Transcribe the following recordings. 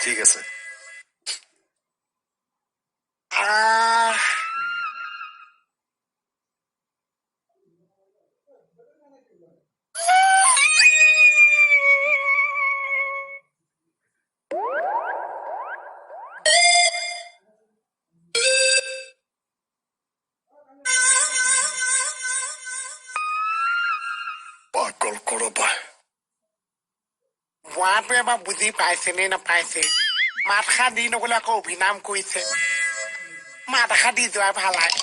ঠিক আছে। আহ। পাগল কৰবাৰ। বুঢ়াটোৱে এবাৰ বুজি পাইছে নে নাপাইছে? মাত এষাৰ দি নগ'লে আকৌ অভিনাম কৰিছে। মাত এষাৰ দি যোৱাই ভাল হয়।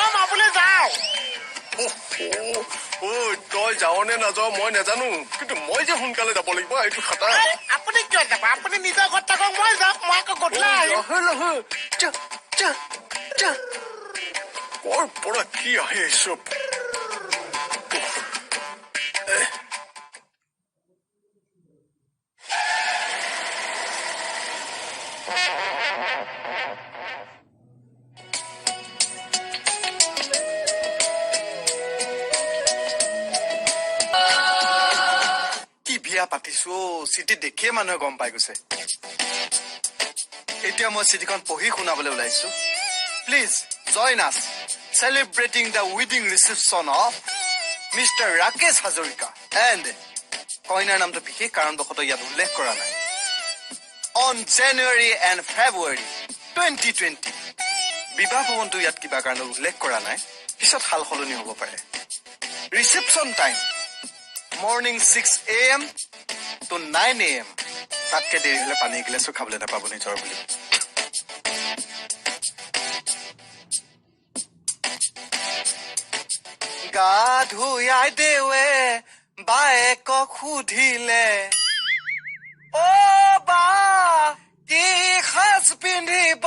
অ মা বোলে যাওঁ। ঐ, তই যাৱ নে নাযাৱ মই নাজানো, কিন্তু মই যে সোনকালে যাব লাগিব এইটো খাটাং। এই, আপুনি কিয় যাব? আপুনি নিজৰ ঘৰত থাকক, মই যাম। মই আকৌ গধূলা আহিম। লাহে লাহে যা, যা, যা। কৰ পৰা কি আহি আহিছ? কি বিয়া পাতিছো অ', চিঠি দেখিয়ে মানুহে গম পাই গৈছে। এতিয়া মই চিঠিখন পঢ়ি শুনাবলৈ ওলাইছো। Please join us celebrating the wedding reception of Mister Rakesh Hazarika and কইনাৰ নামটো বিশেষ কাৰণবশতঃ ইয়াত উল্লেখ কৰা নাই, on January and February 2020। বিবাহ ভৱনটো ইয়াত কিবা কাৰণত উল্লেখ কৰা নাই, পিছত সাল সলনি হ'ব পাৰে। Reception time morning 6 a.m. to 9 a.m.। তাতকে দেৰি হ'লে পানী এগিলাচো খাবলৈ নাপাব নিজৰ বুলি। গা ধুয়াই দেৱে বায়েকক সুধিলে, অ বা, কি সাজ পিন্ধিব?